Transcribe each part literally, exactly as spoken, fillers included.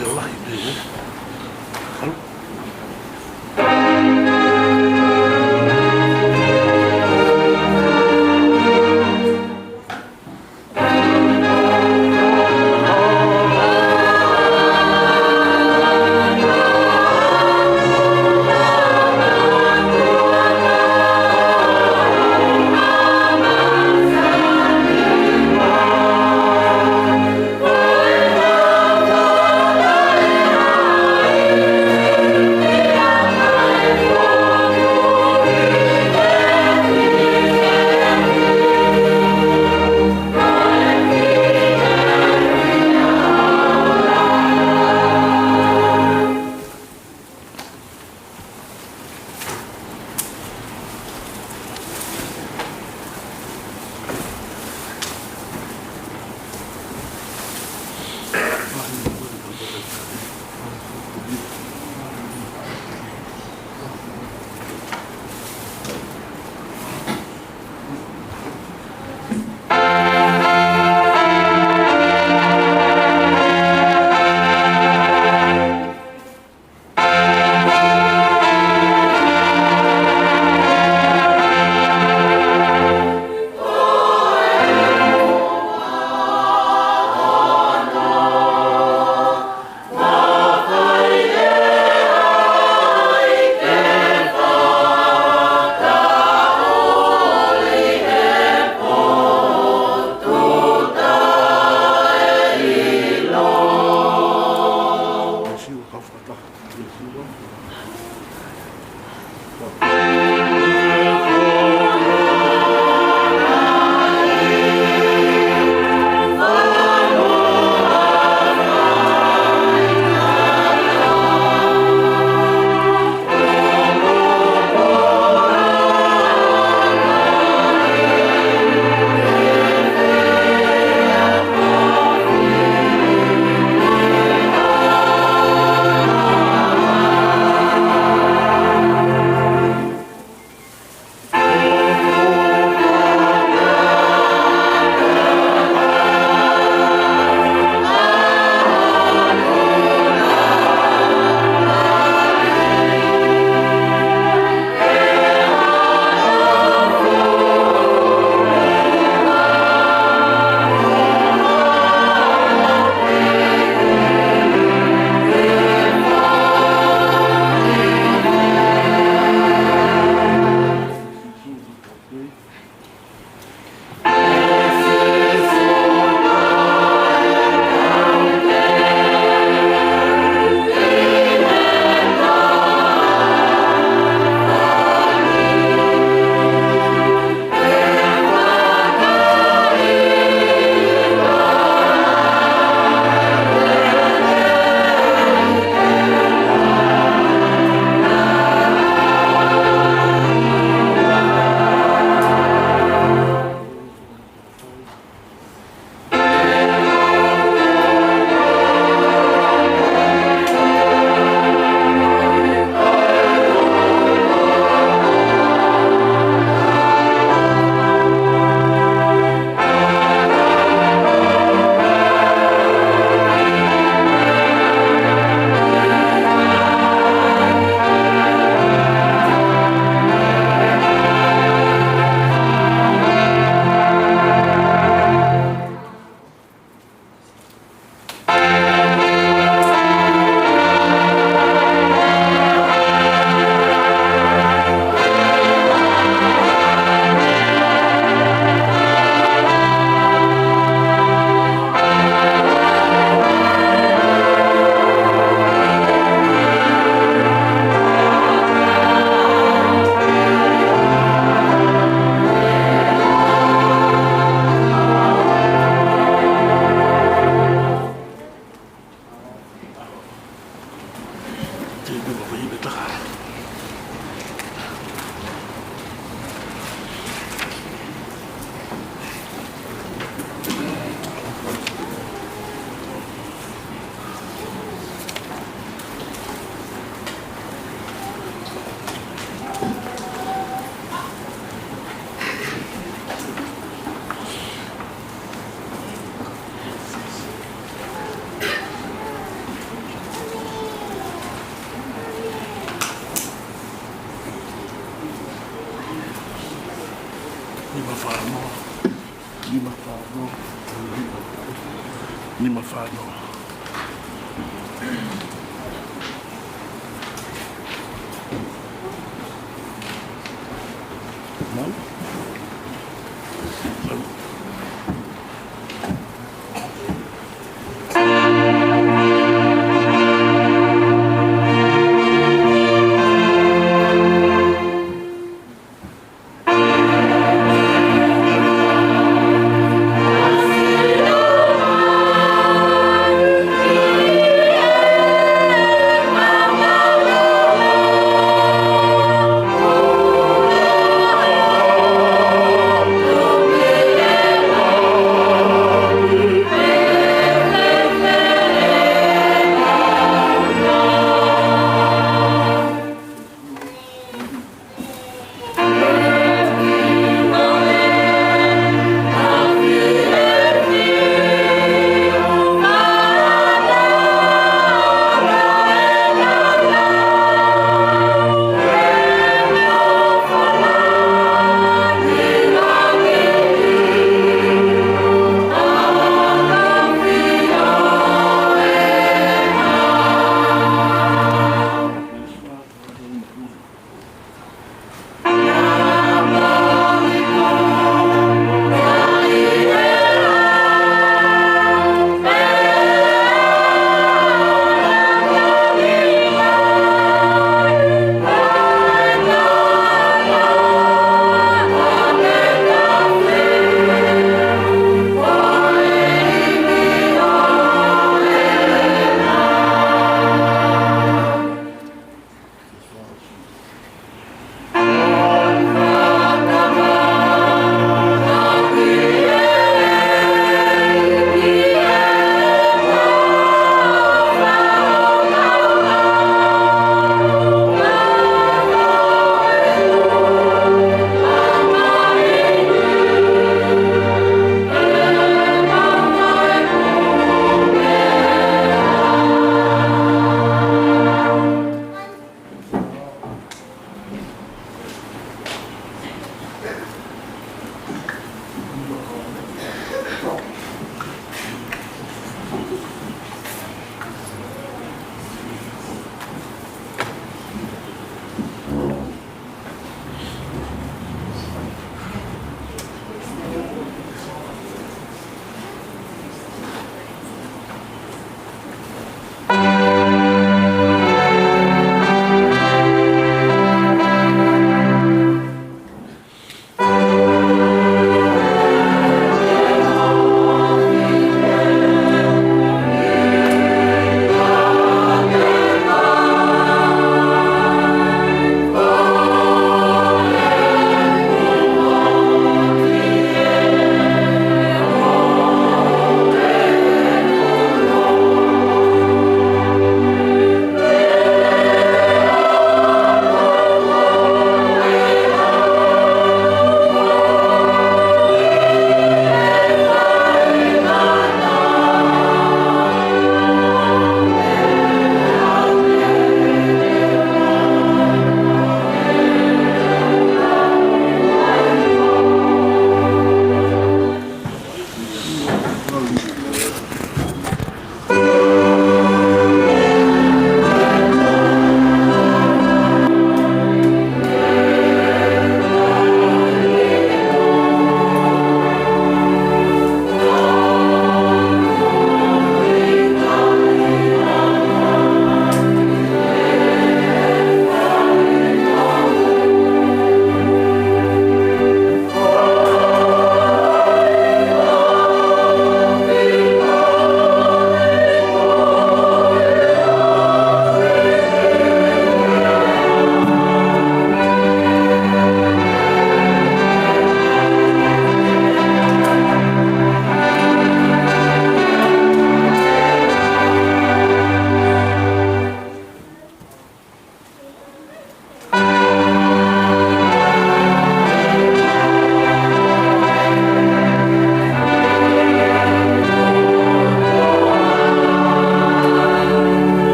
Leʻo lahi pē, ē? Halo. Nima fā noa. Nima fā noa. Nima fā noa. Malu. Malu.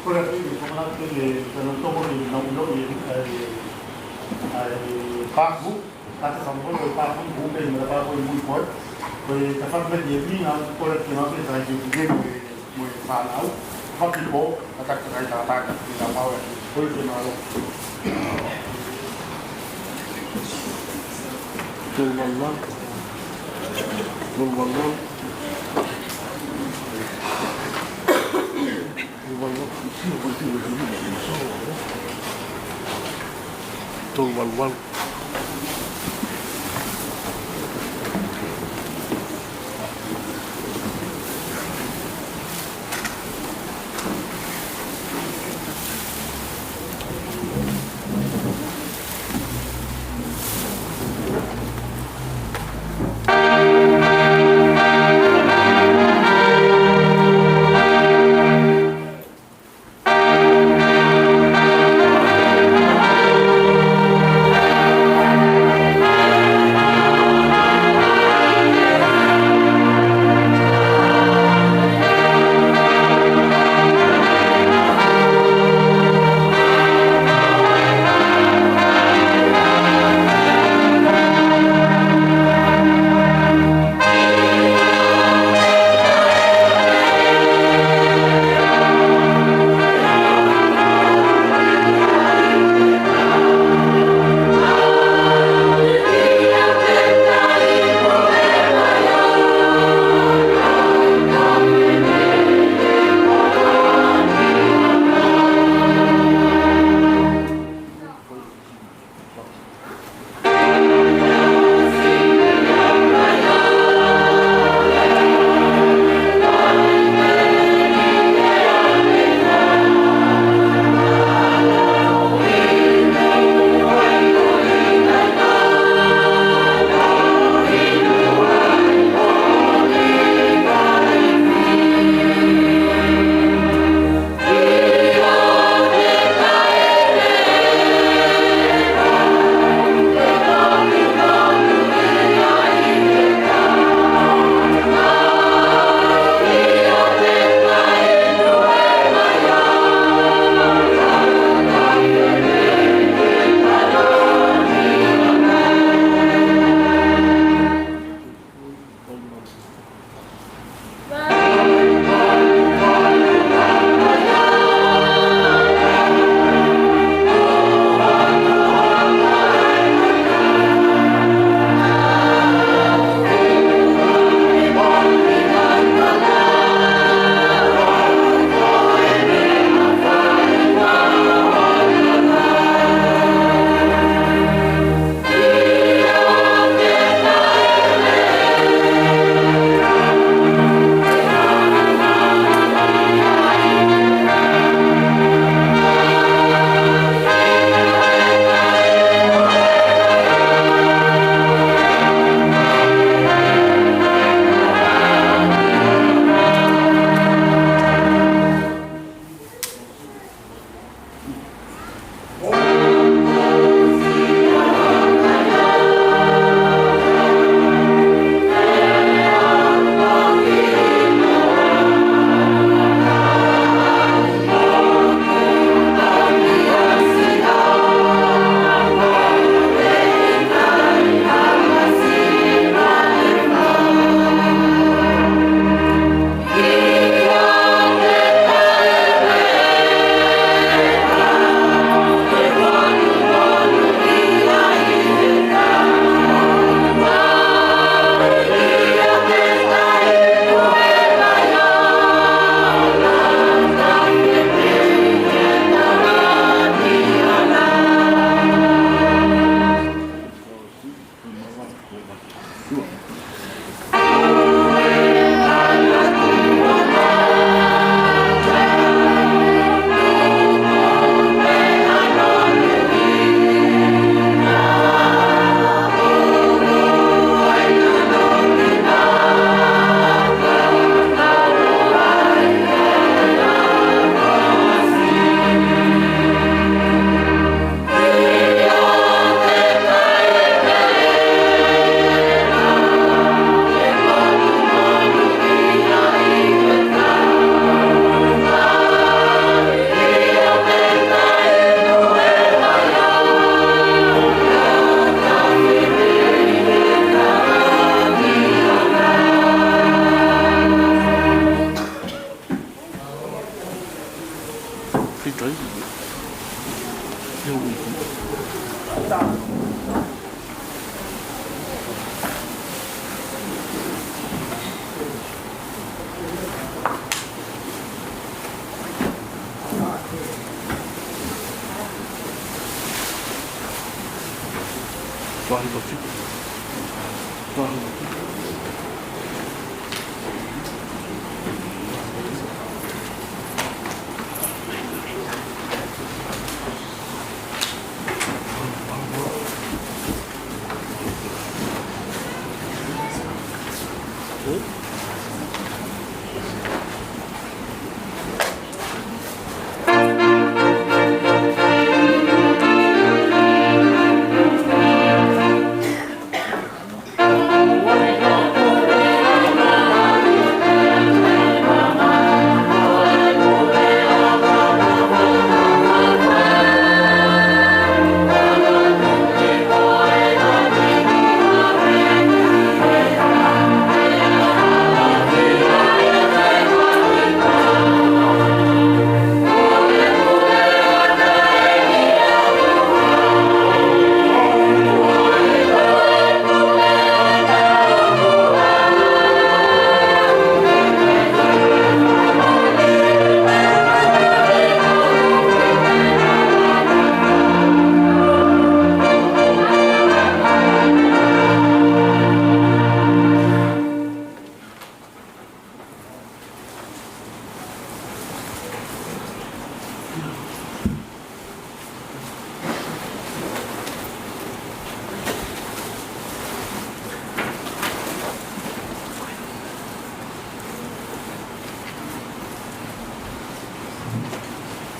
Ko e ʻuhinga ko ʻenau tō mai ʻi he, ʻenau tō mai ʻi he, ʻenau ʻilo ʻi he, ʻa e, ʻa e pāpu, ka te fakamoʻoni ko e pāpu, ko e pē mo e pāpu ʻi mui ko ē. Ko e tafaʻaki mei he ʻuhinga, ko e ke ngāue ke tai ke ke mo e, mo e fānau, fakapipo, ka te kai tā tā ka te nā mau ē. Ko e ke nā lo. Tolu valu valu. Tolu valu valu. Tolu valu valu.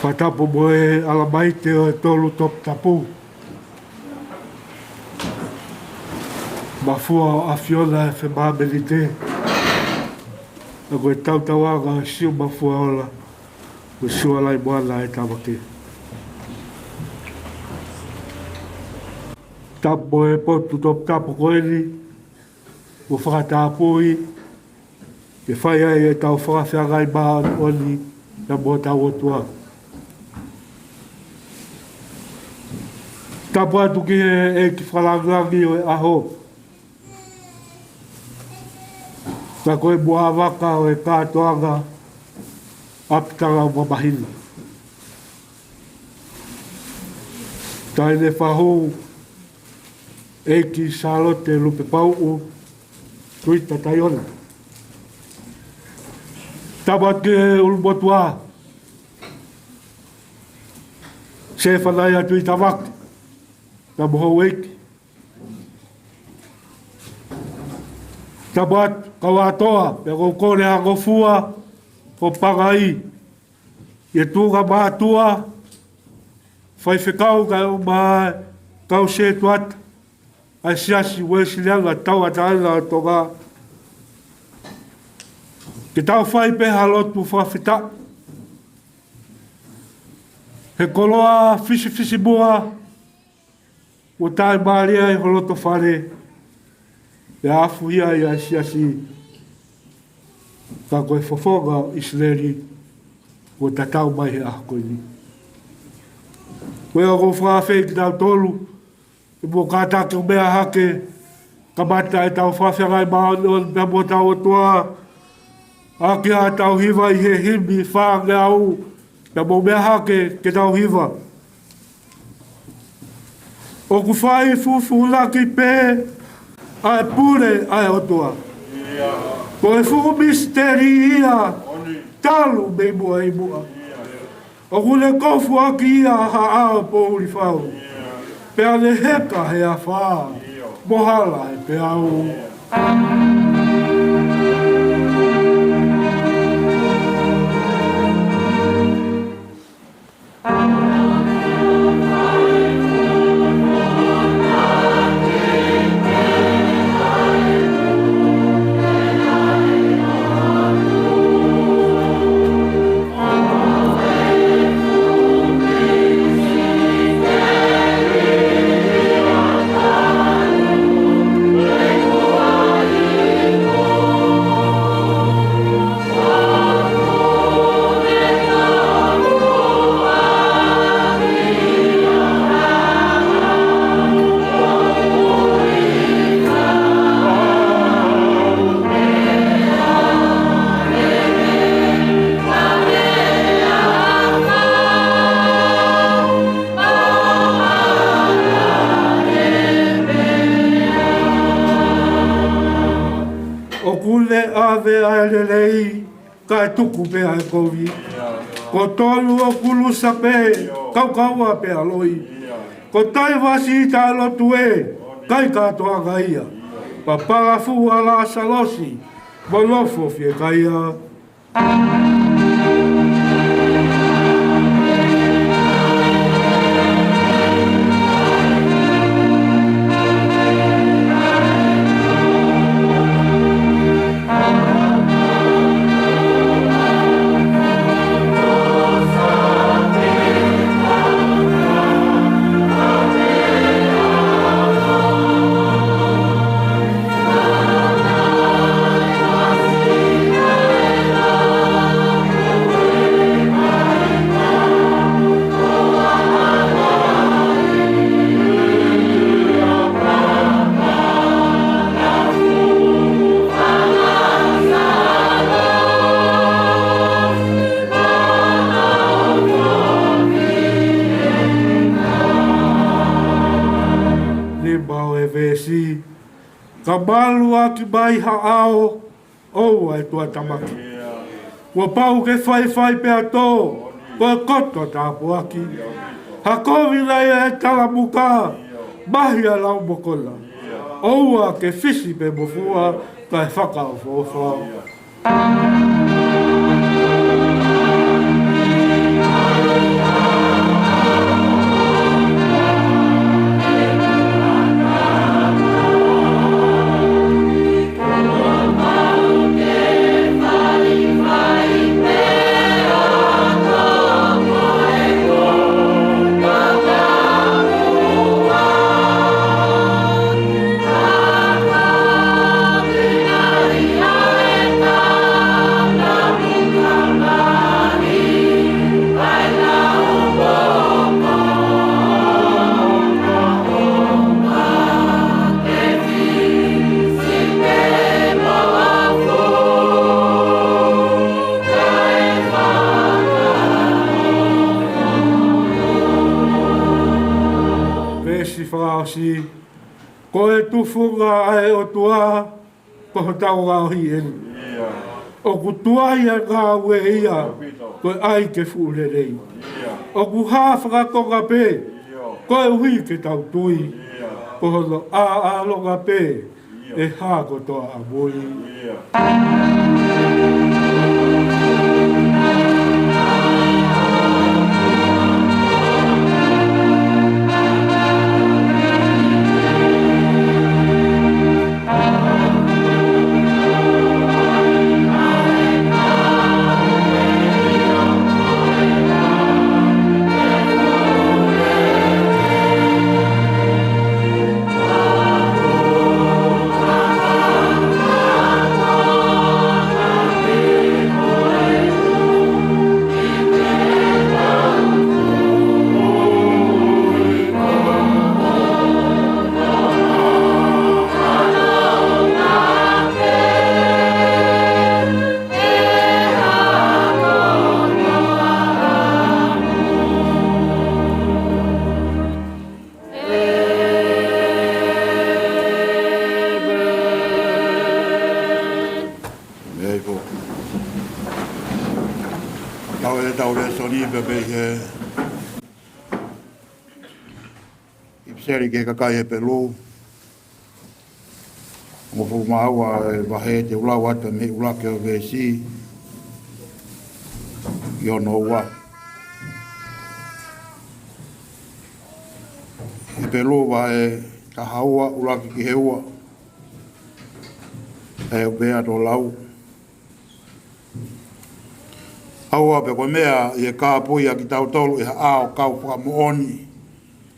Fakatapu mo e ʻAlamaite ʻo e Tolu Toputapu. Mafua ʻo ʻAfiona ʻa e Femāmelite. ʻA ko e tautauʻanga ʻo e Siumafua Ola, ko Siua Laimoana ʻa e Tamake. Tapu mo e potu toputapu ko eni, kuo fakatapui, ke fai ai ʻetau fakafeangai māʻoniʻoni pea mo hotau ʻOtua. Tapu atu ki he ʻEiki Fakalāngilangi ʻo e ʻaho. Ka ko e muʻa vaka ʻo e kātoanga ʻapitanga ʻo e māhina. Taʻahine Fahu, ʻEiki Sālote Lupepauʻu Tuita Taiona. Tapu atu ki he ʻulumotuʻa, Sefanaia Tuitavake, pea mo houʻeiki. Tapu atu, kau ʻAtoa, pea ʻoku ou kole ha ngofua, ko Pangai, ʻi he tuʻunga mātuʻa, faifekau kae ʻumaʻā e kau setuata ʻa e Siasi Uēsiliana Tauʻatāina ʻo Tonga. Ke tau fai pē ha lotu fakafetaʻi. He koloa fisifisimuʻa, kuo taʻimālie ai ho loto fale, pea afuhia ai ʻa e Siasi, ka ko e fofonga ʻo ʻIsileli kuo tatau mai he ʻaho ko eni. Ko ia ʻoku ou fakaafeʻi kitautolu, ke mou kātaki ʻo meʻa hake, kamata ʻetau fakafeangai māʻoniʻoni pea mo hotau ʻOtua, ʻaki haʻatau hiva ʻi he himi fāngeau, pea mou meʻa hake ke tau hiva. ʻOku fai fufūlaki pē ʻa e pule ʻa e ʻOtua. Ko e fuʻu misiteli ia talu mei muʻa ʻi muʻa. ʻOku ne kofuʻaki ia ha ʻao poʻuli fau. Pea ne heka he afā mo hala he peau. lelei, kae tuku pē ʻa e kovi. Ko Tolu ʻo Kulusa pē, Kaukaua pē ʻa Loi. Ko Taivasi taʻe lotu ē, kai kātoanga ia. Papalafua Lasalosi, mo nofo fiekaia. Lima ʻo e veesi. Ka malu ʻaki mai ha ʻao, ʻoua ʻe tuʻatamaki. Kuo pau ke faifai pea tō, ko e koto tāpuaki. Ha kovi nai ʻa e talamuka, mahi ʻa e lau mokona. ʻOua ke fisi pe mofua, kae fakaʻofoʻofa. Veesi fakaʻosi. Ko e tufunga ʻa e ʻOtua, ko hotau ngaohi eni. ʻIo. ʻOku tuai ʻa e ngāue ia, ʻIo, Pita. Ko e ʻai ke fuʻu lelei. ʻIo. ʻOku hā fakakonga pē, ʻIo. Koeʻuhi ke tau tui. ʻIo. Ko hono ʻāʻālonga pē, ʻIo. ʻE hā kotoa ʻamui. ʻIo. Mei po. Tau e tau lēsoni pē pē he ʻIpiseli ki he kakai Hepelū. Hongofulu mā ua e vahe te u lau atu mei he ʻuluaki ʻo e veesi ki hono ua. Hepelū vahe taha ua, ʻuluaki ki he ua. ʻE u pehē atu ʻo lau. ʻAua pē ko e meʻa ʻi he kāpui ʻa kitautolu ʻi ha ʻao kau fakamoʻoni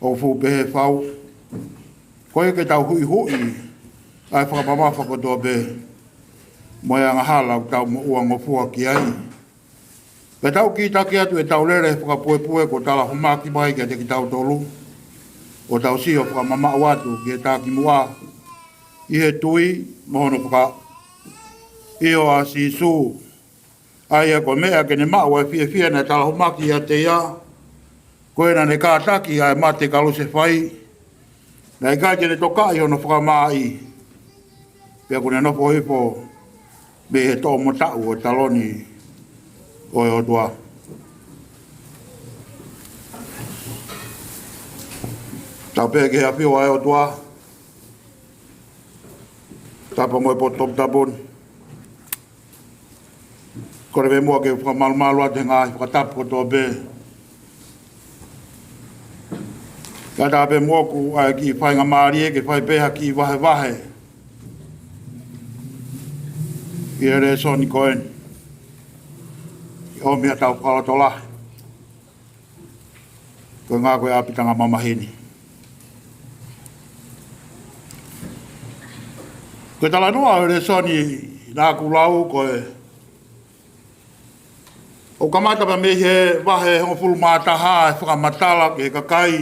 ʻoku fuʻu pehē fau. Ko ia ke tau huʻihuʻi ʻa e fakamamafa kotoa pē mo e angahala ʻoku tau moʻua ngofua ki ai. Pea tau kītaki atu ʻetau lele he fakapuepue kuo tala homaki mai kiate kitautolu, ʻo tau sio fakamamaʻu atu ki he takimuʻa ʻi he tui mo hono fakaʻio ʻa Sīsū. ʻA ia ko e meʻa ke ne maʻu ʻa e fiefia naʻe tala homaki ʻiate ia, ko ia naʻa ne kātaki ʻa e mate kalusefai, naʻe ʻikai te ne tokaʻi hono fakamaaʻi, pea kuo ne nofo hifo mei he toʻomataʻu ʻo e taloni ʻo e ʻOtua. Tau pehē ki he ʻafio ʻa e ʻOtua, tapa mo e potu toputapu ni. Kole pē muʻa ke fakamalumalu atu he ngaahi fakatapu kotoa pē. Kae ʻatā pē moʻoku ʻa e kiʻi faingamālie ke fai pē ha kiʻi vahevahe ʻi he lēsoni ko eni, ʻi ʻomi ʻa e tau fakalotolahi. Ko e ngāue ko e ʻapitanga mamahi ni. Ko e talanoa ʻo e lēsoni naʻa ku lau ko e, ʻoku kamata pē mei he vahe hongofulu mā taha, ʻa e fakamatala ki he kakai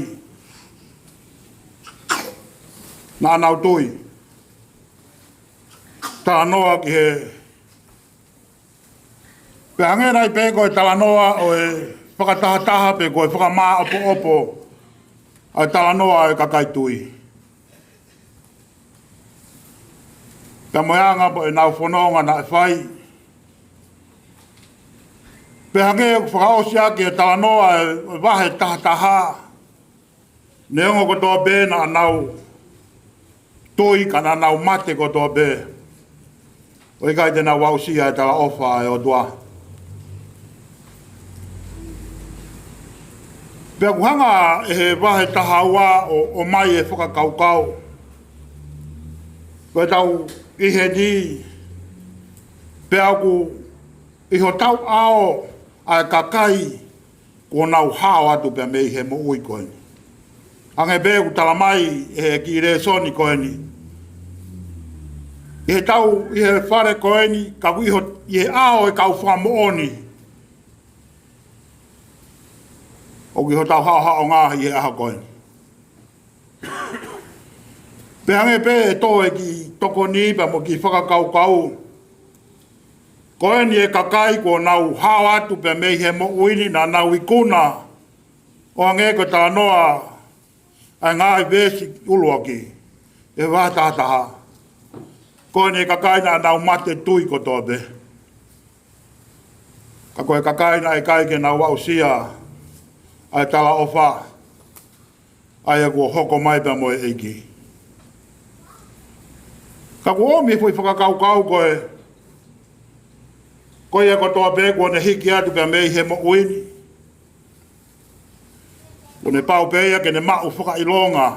naʻa nau tui. Talanoa ki he Pea hangē nai pē ko e talanoa ʻo e fakatahataha pe ko e fakamāʻopoʻopo ʻa e talanoa ʻa e kakai tui. Pea mo e anga pē ʻenau fononga naʻe fai. Pea hangē ʻoku fakaʻosi ʻaki e talanoa ʻa e vahe tahataha. Neongo kotoa pē naʻa nau tui ka naʻa nau mate kotoa pē, ʻo ʻikai te nau aʻusia e talaʻofa ʻa e ʻOtua. Pea ʻoku hanga ʻe he vahe taha ua ʻo, ʻomai e fakakaukau. Ko e tau ʻi heni, pea ʻoku ʻi hotau ʻao ʻa e kakai kuo nau hao atu pea mei he moʻui ko eni. Hangē pē ʻoku tala mai ʻe he kiʻi lēsoni ko eni. ʻI he tau, ʻi he fale ko eni, ka ʻoku ʻi ho-, ʻi he ʻao ʻo e kau fakamoʻoni. ʻOku ʻi hotau haʻohaʻonga ʻi he ʻaho ko eni. Pea hangē pē ʻe tō e kiʻi tokoni pea mo e kiʻi fakakaukau. Ko eni e kakai kuo nau hao atu pea mei he moʻui ni naʻa nau ikuna. ʻO hangē ko e talanoa ʻa e ngaahi veesi ʻuluaki ʻe vahe tahataha. Ko eni e kakai naʻa nau mate tui kotoa pē. Ka ko e kakai naʻe ʻikai ke nau aʻusia ʻa e talaʻofa ʻa ia kuo hoko mai pea mo e ʻEiki. Ka kuo ʻomi e foʻi fakakaukau ko e, ko ia kotoa pē kuo ne hiki atu pea mei he moʻui ni. Kuo ne pau pē ia ke ne maʻu fakaʻilonga.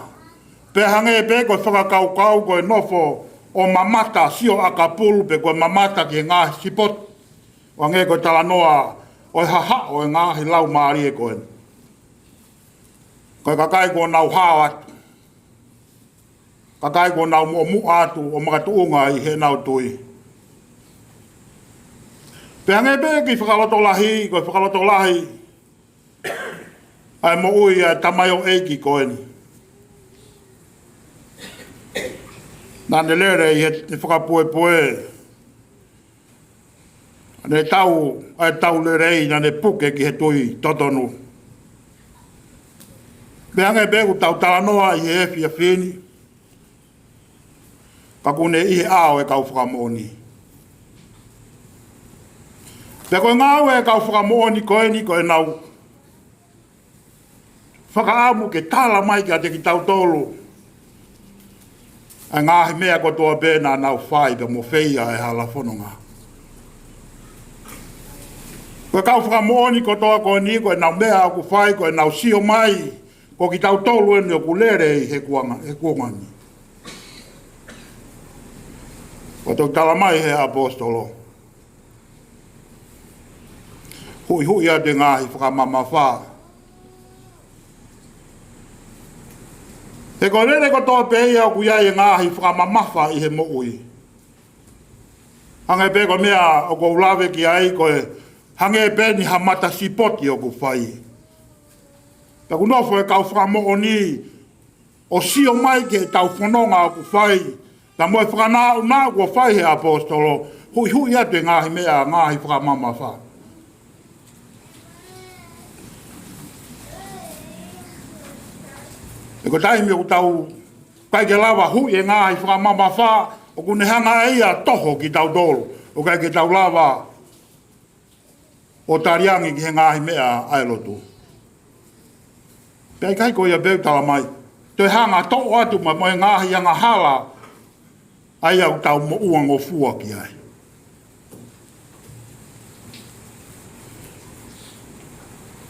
Pea hangē pē ko e fakakaukau ko e nofo ʻo mamata sio ʻakapulu pe ko e mamata ki he ngaahi sipoti. ʻO hangē ko e talanoa ʻo e hahaʻo ʻo e ngaahi laumālie ko eni. Ko e kakai kuo nau hao atu. Kakai kuo nau muʻomuʻa atu ʻo makatuʻunga ʻi heʻenau tui. Pea hangē pē kiʻi fakalotolahi, ko e fakalotolahi ʻa e moʻui ʻa e tamaioʻeiki ko eni. Naʻa ne lele ʻi he, he fakapuepue. Naʻa ne tau, ʻa e tau lelei, naʻa ne puke ki he tui totonu. Pea hangē pē ʻoku tau talanoa ʻi he efiafi ni. Ka ʻoku ne ʻi he ʻao e kau fakamoʻoni. Pea ko e ngāue e kau fakamoʻoni ko eni ko ʻenau fakaʻamu ke tala mai kiate kitautolu ʻa e ngaahi meʻa kotoa pē naʻa nau fai pea mo feia e hala fononga. Ko e kau fakamoʻoni kotoa ko eni ko ʻenau meʻa ʻoku fai ko ʻenau sio mai ko kitautolu eni ʻoku lele ʻi he kuonga, he kuonga ni. Ko e tau tala mai he ʻaposetolo. Huʻihuʻi atu e ngaahi fakamamafa. He ko e lele kotoa pē ia ʻoku ʻi ai e ngaahi fakamamafa ʻi he moʻui. Hangē pē ko e meʻa ʻoku ou lave ki ai ko e hangē pē ni ha mata sipoti ʻoku fai. Pea ʻoku nofo e kau fakamoʻoni ʻo sio mai ki heʻetau fononga ʻoku fai, pea mo e fakanaʻunaʻu kuo fai he ʻaposetolo, huʻihuʻi atu e ngaahi meʻa, ngaahi fakamamafa. He ko e taimi ʻoku tau ʻikai ke lava huʻi e ngaahi fakamamafa, ʻoku ne hanga ʻe ia ʻo toho kitautolu. ʻOku ʻikai ke tau lava ʻo taliangi ki he ngaahi meʻa ʻa e lotu. Pea ʻikai ko ia pē ʻoku tala mai, toe hanga toʻo atu mai mo e ngaahi angahala ʻa ia ʻoku tau moʻua ngofua ki ai.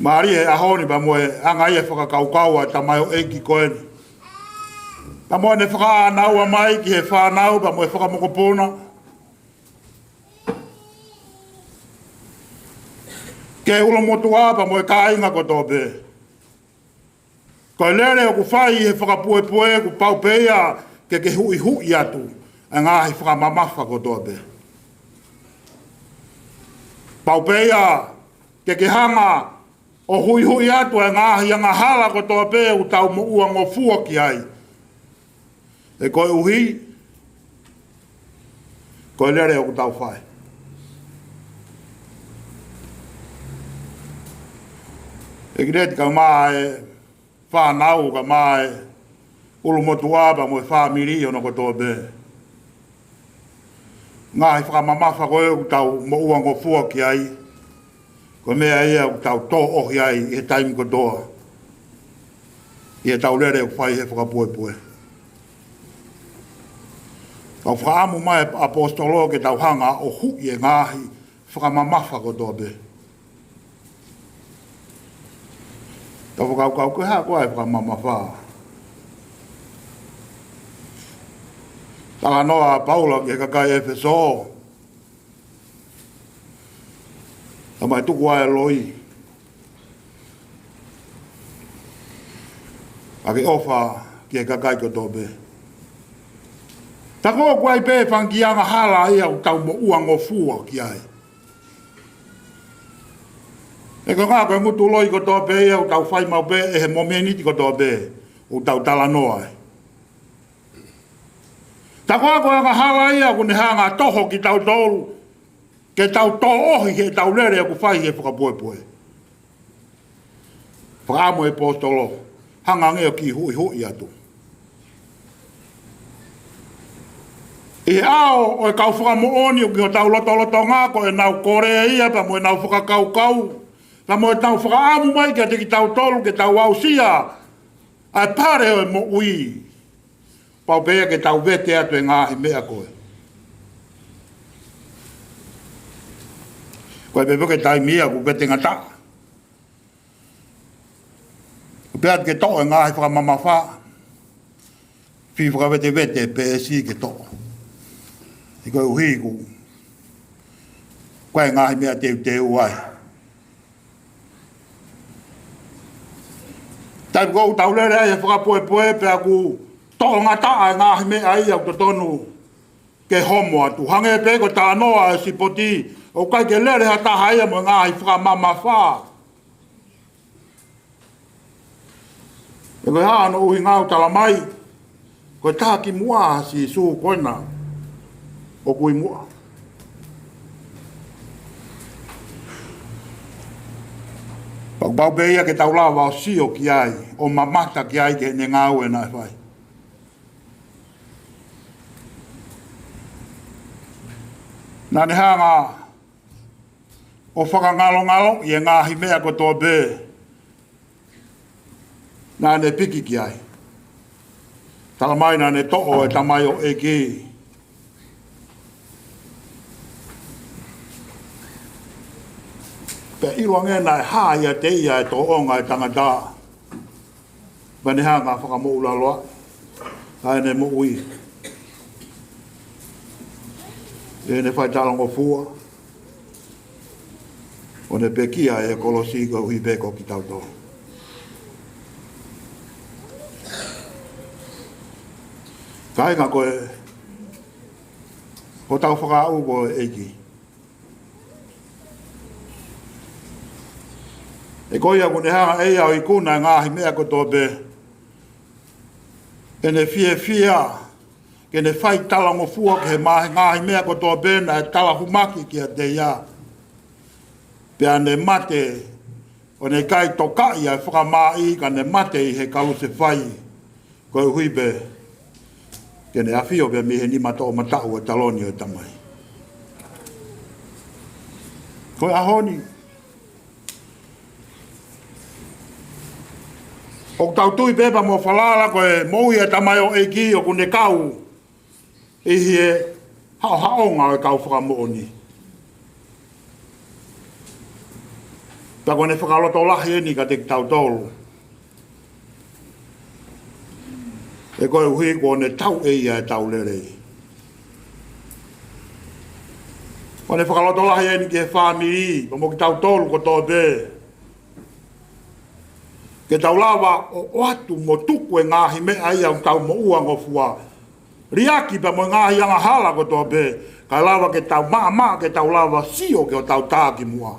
Mālie he ʻaho ni pea mo e anga ia e fakakaukau ʻa e tamaioʻeiki ko eni, pea mo ʻene fakaʻānaua mai ki he fānau pea mo e fakamokopuna, ki he ʻulumotuʻa pea mo e kāinga kotoa pē. Ko e lele ʻoku fai he fakapuepue kuo pau pē ia ke ke huʻihuʻi atu ʻa e ngaahi fakamamafa kotoa pē. Pau pē ia ke ke hanga ʻo huʻihuʻi atu ʻa e ngaahi angahala kotoa pē ʻoku tau moʻua ngofua ki ai. He koeʻuhi ko e lele ʻoku tau fai. ʻEiki Leti, kae ʻumaʻā e fānau, kae ʻumaʻā e ʻulumotuʻa pea mo e fāmili ʻi hono kotoa pē. Ngaahi fakamamafa ko ē ʻoku tau moʻua ngofua ki ai, ko e meʻa ia ʻoku tau tōʻohi ai ʻi he taimi kotoa ʻi heʻetau lele ʻoku fai he fakapuepue. Kau fakaʻamu mai ʻaposetolo ke tau hanga ʻo huʻi e ngaahi fakamamafa kotoa pē. Tau fakakaukau ko e hā koā e fakamamafa. Talanoa ʻa Paula ki he kakai ʻEfesō, ʻa mai tuku ʻa e loi ʻa ke ʻofa ki he kakai kotoa pē. Tā ko ē ʻoku ʻi ai pē fanga kiʻi angahala ia ʻoku tau moʻua ngofua ki ai. ʻE ko e ngaahi ko e ngutu loi kotoa pē ia ʻoku tau fai maʻu pē ʻi he momeniti kotoa pē ʻoku tau talanoa ai. Tā ko ā ko e angahala ia ʻoku ne hanga ʻo toho kitautolu ke tau tōʻohi heʻetau lele ʻoku fai he fakapuepue. Fakaʻamu e ʻaposetolo, hanga ange ʻo kiʻi huʻihuʻi atu. ʻI he ʻao ʻo e kau fakamoʻoni ʻoku ʻi hotau lotolotonga ko ʻenau kole ia pea mo ʻenau fakakaukau, pea mo ʻenau fakaʻamu mai kiate kitautolu ke tau aʻusia ʻa e pale ʻo e moʻui. Pau pē ia ke tau vete atu e ngaahi meʻa ko ē. Ko e pehē pē ko e taimi ia ʻoku vete ngataʻa. Pea ke toʻo e ngaahi fakamamafa, fie fakavetevete pē ʻe siʻi ke toʻo. He koeʻuhi ko e ngaahi meʻa teuteu ai. Taimi ko ē ʻoku tau lele ai he fakapuepue pea ʻoku toʻo ngataʻa e ngaahi meʻa ia ʻoku totonu ke homo atu. Hangē pē ko e talanoa ʻa e sipoti, ʻoku ʻikai ke lele ha taha ia mo e ngaahi fakamamafa. ʻE ko e hā hono ʻuhinga ʻoku tala mai, ko e taha kimuʻa ʻa Sīsū ko ena ʻoku ʻi muʻa. Pea kuo pau pē ia ke tau lava ʻo sio ki ai, ʻo mamata ki ai ki heʻene ngāue naʻe fai. Naʻa ne hanga ʻo fakangalongaloʻi e ngaahi meʻa kotoa pē naʻa ne piki ki ai. Tala mai naʻa ne toʻo e tamaioʻeiki. Pea ʻiloange naʻe hā ʻiate ia e tōʻonga e tangata. Pea ne hanga ʻo fakamoʻulaloa ʻa ʻene moʻui ʻi heʻene fai talangofua, ʻo ne pekia ʻi he kolosi koeʻuhi pē ko kitautolu. Kāinga, ko e, ko hotau fakaʻau ko e ʻEiki. He ko ia ʻoku ne hanga ʻe ia ʻo ikuna e ngaahi meʻa kotoa pē, ʻene fiefia ke ne fai talangofua ki he ngaahi meʻa kotoa pē naʻe talahumaki kiate ia. Pea ne mate, ʻo ne ʻikai tokaʻi ʻa e fakamāʻi, ka ne mate ʻi he kalusefai, koeʻuhi pē ke ne ʻafio pē mei he nima toʻomataʻu ʻo e taloni ʻo e Tamai. Ko e ʻaho ni, ʻoku tau tui pē pea mo falala ko e moʻui ʻa e tamaioʻeiki ʻoku ne kau ʻi he haʻohaʻonga ʻo e kau fakamoʻoni. Pea ko ʻene fakalotolahi eni kiate kitautolu. He koeʻuhi kuo ne tauʻi ʻe ia ʻetau lelei. Ko ʻene fakalotolahi eni ki he fāmili, pea mo kitautolu kotoa pē. Ke tau lava ʻo ʻoatu mo tuku e ngaahi meʻa ia ʻoku tau moʻua ngofua. Liʻaki pea mo e ngaahi angahala kotoa pē, kae lava ke tau maʻamaʻa, ke tau lava sio ki hotau tā ki muʻa.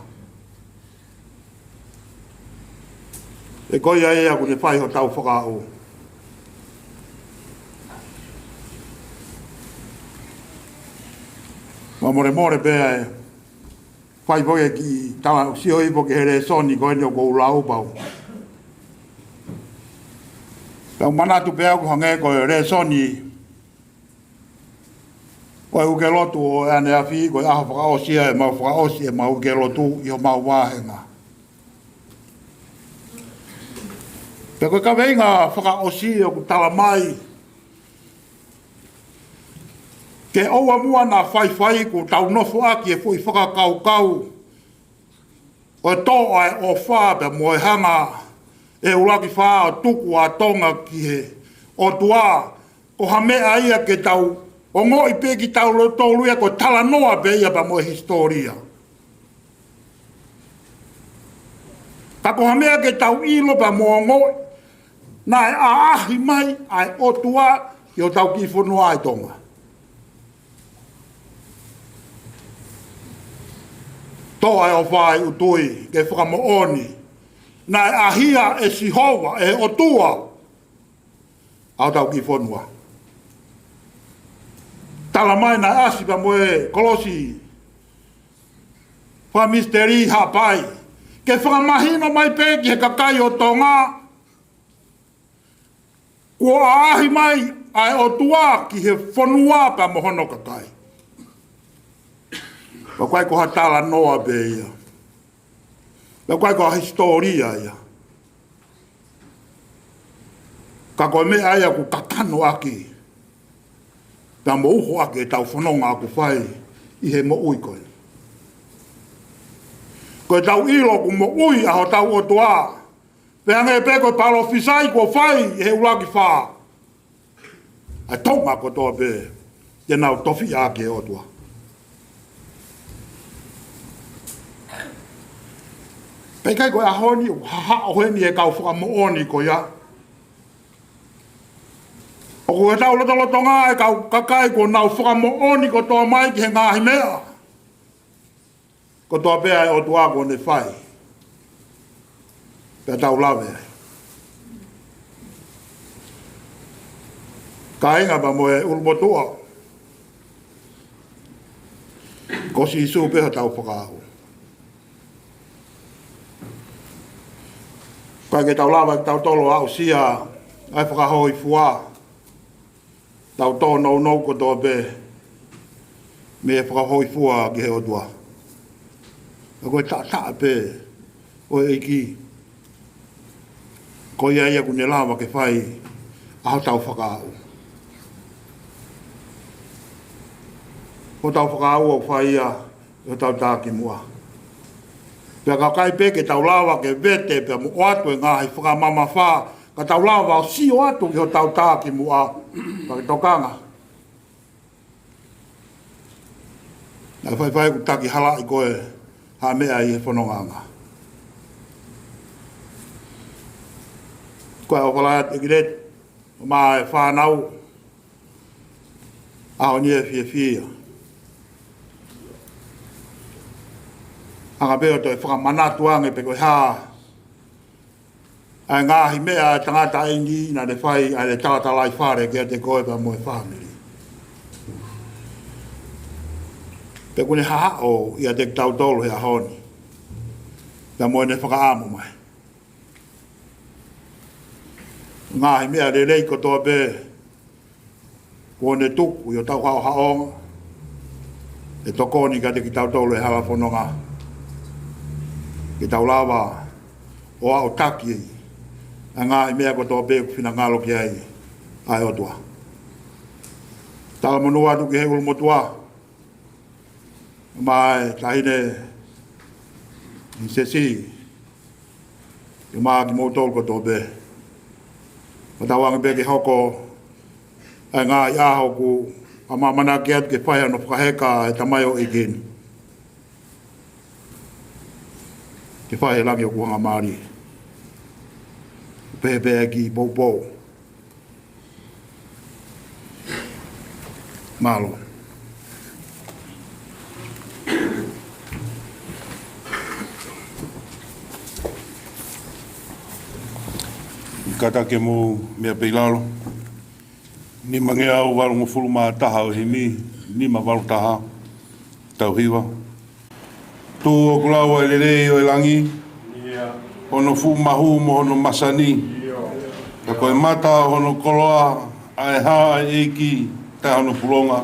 He ko ia ia ʻoku ne fai hotau fakaʻau. Mou molemole pē ʻa e fai foki e kiʻi tala, sio hifo ki he lēsoni ko eni ʻoku ou lau pau. Tau manatu pē ʻoku hangē ko e lēsoni ʻo e uike lotu ʻo e ʻaneafi, ko e ʻaho fakaʻosi ia ʻemau fakaʻosi ʻemau uike lotu ʻi homau vāhenga. Pea ko e kaveinga fakaʻosi ʻoku tala mai, ke ʻoua muʻa naʻa faifai kuo tau nofoʻaki e foʻi fakakaukau ʻo e tō ʻa e ʻofa pea mo e hanga ʻe he ʻUluaki Fā ʻo tuku ʻa Tonga ki he ʻOtua, ko ha meʻa ia ke tau ongoʻi pē kitautolu ia ko e talanoa pē ia pea mo e hisitōlia. Ka ko ha meʻa ke tau ʻilo pea mo ongoʻi, naʻe ʻaʻahi mai ʻa e ʻOtua ki hotau kiʻi fonua ʻi Tonga. Tō ʻa e ʻofa ʻi ʻUtui ke fakamoʻoni, naʻe ʻahia ʻe Sihova, ʻe he ʻOtua, ʻa hotau kiʻi fonua. Tala mai naʻe ʻasi pea mo e kolosi fakamisiteli Haʻapai, ke fakamahino mai pē ki he kakai ʻo Tonga, kuo ʻaʻahi mai ʻa e ʻOtua ki he fonua pea mo hono kakai. Pea ʻoku ʻikai ko ha talanoa pē ia. Pea ʻoku ʻikai ko ha hisitōlia ia. Ka ko e meʻa ia ʻoku kakano ʻaki pea mo uho ʻaki ʻetau fononga ʻoku fai ʻi he moʻui ko ē. Ko ʻetau ʻilo ʻoku moʻui ʻa hotau ʻOtua. Pea hangē pē ko e palōfisai kuo fai ʻe he ʻUluaki Fā, ʻa Tonga kotoa pē te nau tofiʻa ki he ʻOtua. Pea ʻikai ko e ʻaho ni ʻoku hahaʻo heni e kau fakamoʻoni ko ia. ʻOku ʻi hotau lotolotonga e kau kakai kuo nau fakamoʻoni kotoa mai ki he ngaahi meʻa kotoa pē ʻa e ʻOtua kuo ne fai. Pea tau lave ai. Kāinga pea mo e ʻulumotuʻa, ko Sīsū pē hotau fakaʻau. ʻIkai ke tau lava ʻe kitautolu ʻo aʻusia ʻa e fakahōifua. Tau tōnounou kotoa pē mei he fakahōifua ki he ʻOtua. Ka ko e taʻataʻa pē ʻo e ʻEiki, ko ia ia ʻoku ne lava ke fai ʻa hotau fakaʻau. Hotau fakaʻau ʻoku fai ia ʻi hotau tā ki muʻa. Pea ka ʻikai pē ke tau lava ke vete pea mo ʻoatu e ngaahi fakamamafa, ka tau lava ʻo sio atu ki hotau tā ki muʻa, pea ke tokanga. Naʻe faifai ʻoku taki halaʻi ko e hā meʻa ʻi he fonongaʻanga. Ko e ʻofa lahi atu ʻEiki Leti, mo e fānau, ʻaho ni ʻe fiefia. Anga pē ʻo toe fakamanatu ange pe ko e hā ʻa e ngaahi meʻa ʻa e tangataʻeiki naʻa ne fai ʻa e talatalaifale kiate koe pea mo e fāmili. Pea ʻoku ne hahaʻo ʻiate kitautolu he ʻaho ni. Pea mo ʻene fakaʻamu mai. Ngaahi meʻa lelei kotoa pē kuo ne tuku ʻi hotau haʻohaʻonga, ʻe tokoni kiate kitautolu he hala fononga. ke tau lava ʻo aʻutaki ʻa e ngaahi meʻa kotoa pē ʻoku finangalo ki ai ʻa e ʻOtua. Talamonū atu ki he ʻulumotuʻa, mo e taʻahine Misesi, pea mo kimoutolu kotoa pē. Fakatauange pē ke hoko ʻa e ngaahi ʻaho ʻoku ʻamanaki atu ke fai hono fakaheka ʻe he tamaioʻeiki ni ke fai he langi ʻoku hangamālie. Pehē pē ʻa e kiʻi poupou. Mālō. Kātaki mou meʻa pē ʻi lalo. Nimangeau valungofulu mā taha ʻo e himi, nima valu taha. Tau hiva. Tuʻu ʻoku lau ʻa e lelei ʻo e langi, hono fuʻu mahu mo hono masani. Ka ko e mata ʻo hono koloa, ʻa e hā ʻa e ʻEiki, taʻe hono pulonga.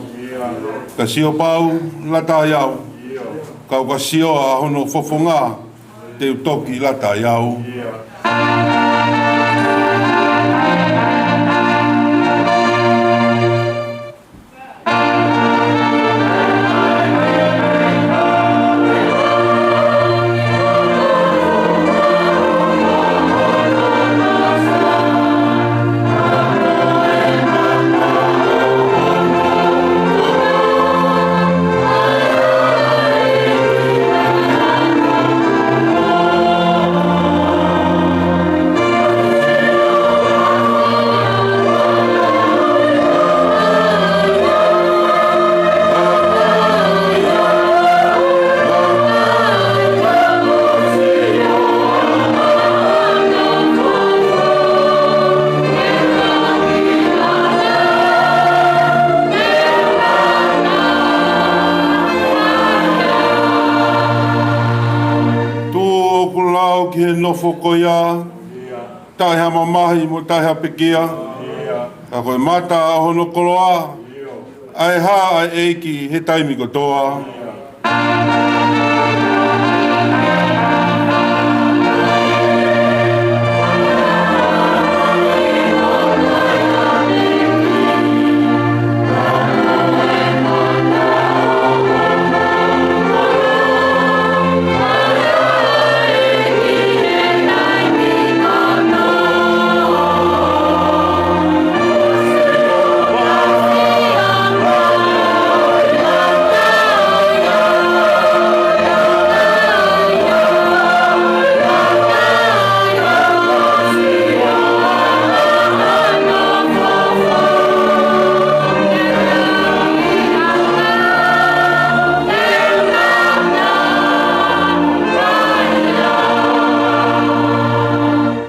Ka sio pau, lata ai au. Kau ka sio ʻa hono fofonga, te u toki lata ai au. Tuʻu ʻoku lau ki he nofo ko ia, taʻe ha mamahi mo taʻe ha pekia. Ka ko e mata ʻo hono koloa, ʻa e hā ʻa e ʻEiki he taimi kotoa.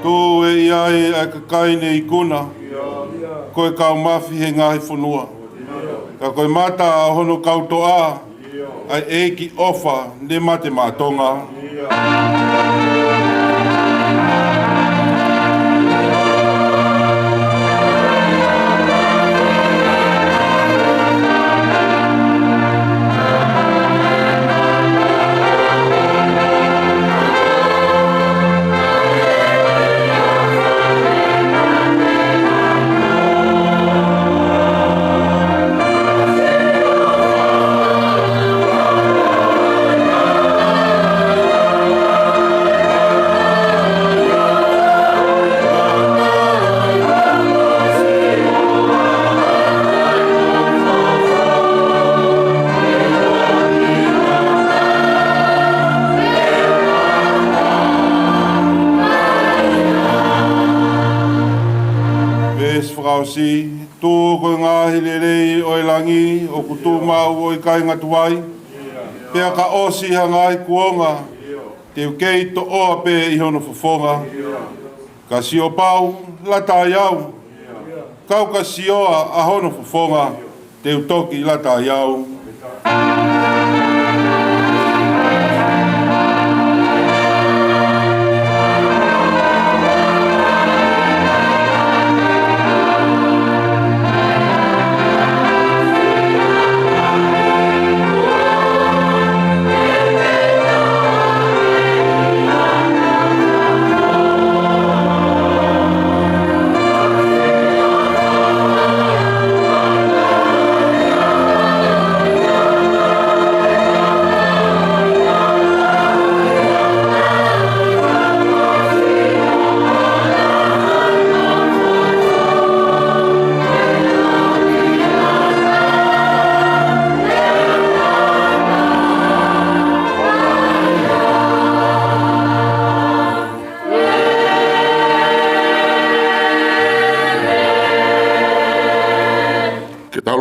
Tuʻu ʻe ʻi ai ʻa e kakai ne ikuna, ko e kau mafi he ngaahi fonua. Ka ko e mata ʻo hono kau toʻa, ʻa e ʻEiki ʻofa ne mate maʻa Tonga. Veesi fakaʻosi, tuʻu ko e ngaahi lelei ʻo e langi ʻoku tuʻu maʻu ʻo ʻikai ngata ai, pea ka ʻosi ha ngaahi kuonga, te u kei toʻoa pē ʻi hono fofonga. Ka sio pau, lata ai au. Kau ka sio ʻa hono fofonga, te u toki lata ai au.